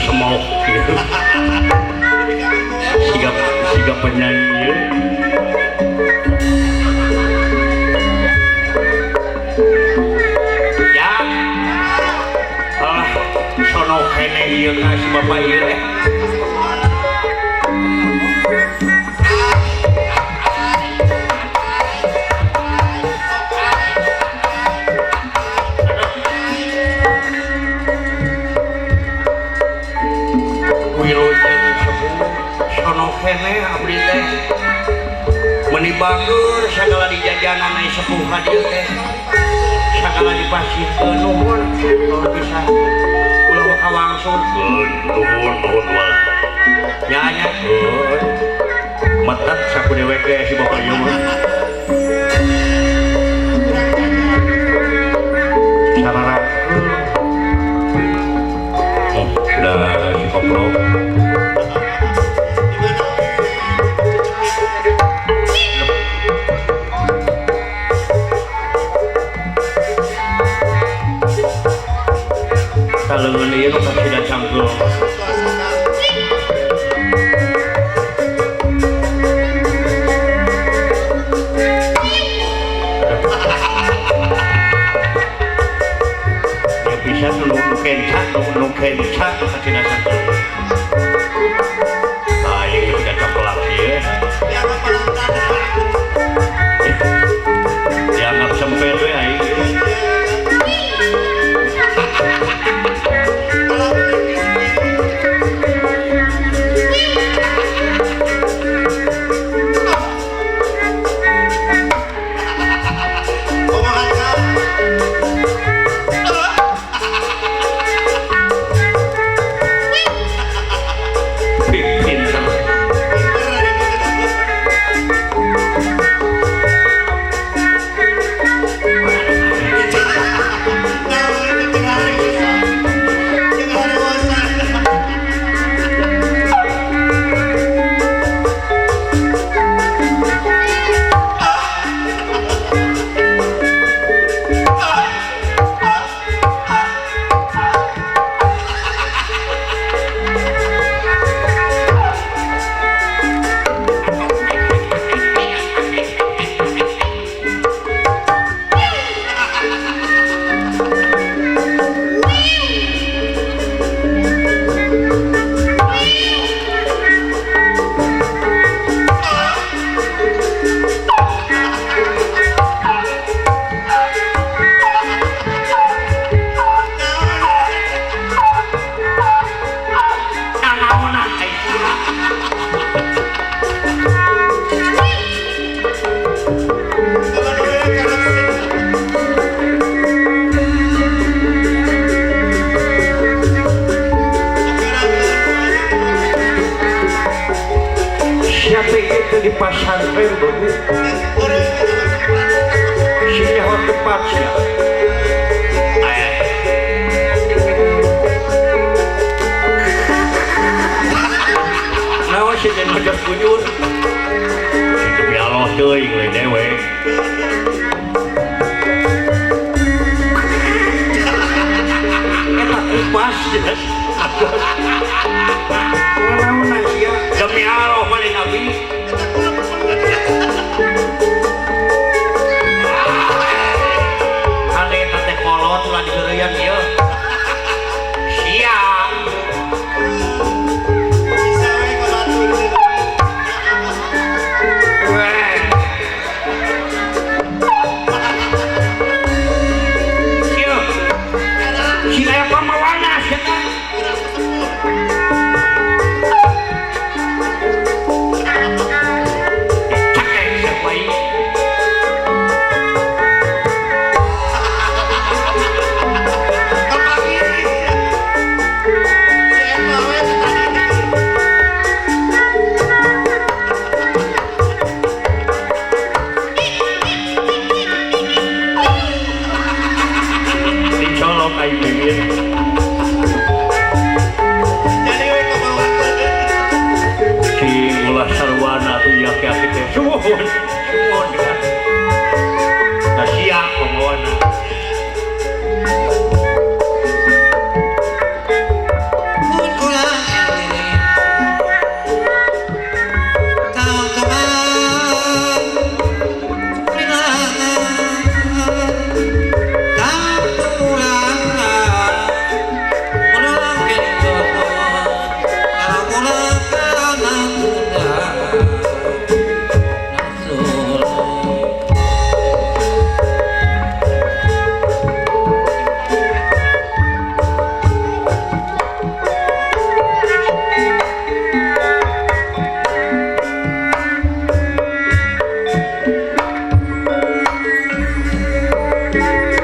Semok gitu. Siga siga penyanyi. Ya. Ah, sono kene ieu ka si bapak ieu eh. Kene abdi teh meuni bager sagala dijajanan ai sepuh ka dieu teh sagala dipasihkeun nuhun nuhun pisan ulah ka wangsul nuhun nuhun walah nya nya metet saku dewek ge si bapak ieu mah sararangkeun oh da si kopro kalengan ieu nu kasida cangkeul. Ya bisa nu kenca nu kenca nu kasida cangkeul. Ah ieu udah capelak ieu. Dianggap sempet we aing. Di pasantren bagus sini harus tepat ya. Nah, si den macam kujur demi Allah teuing lain dewek. Eta kupas ya. Demi Allah paling nabi. Ade teh kolot ulah digeureuyan ieu. Siap. Bisa we ka batur. Weh. Ieu. Si aya pamawana sia teh. Suwun, suwun kan. Nah, siap pembawana.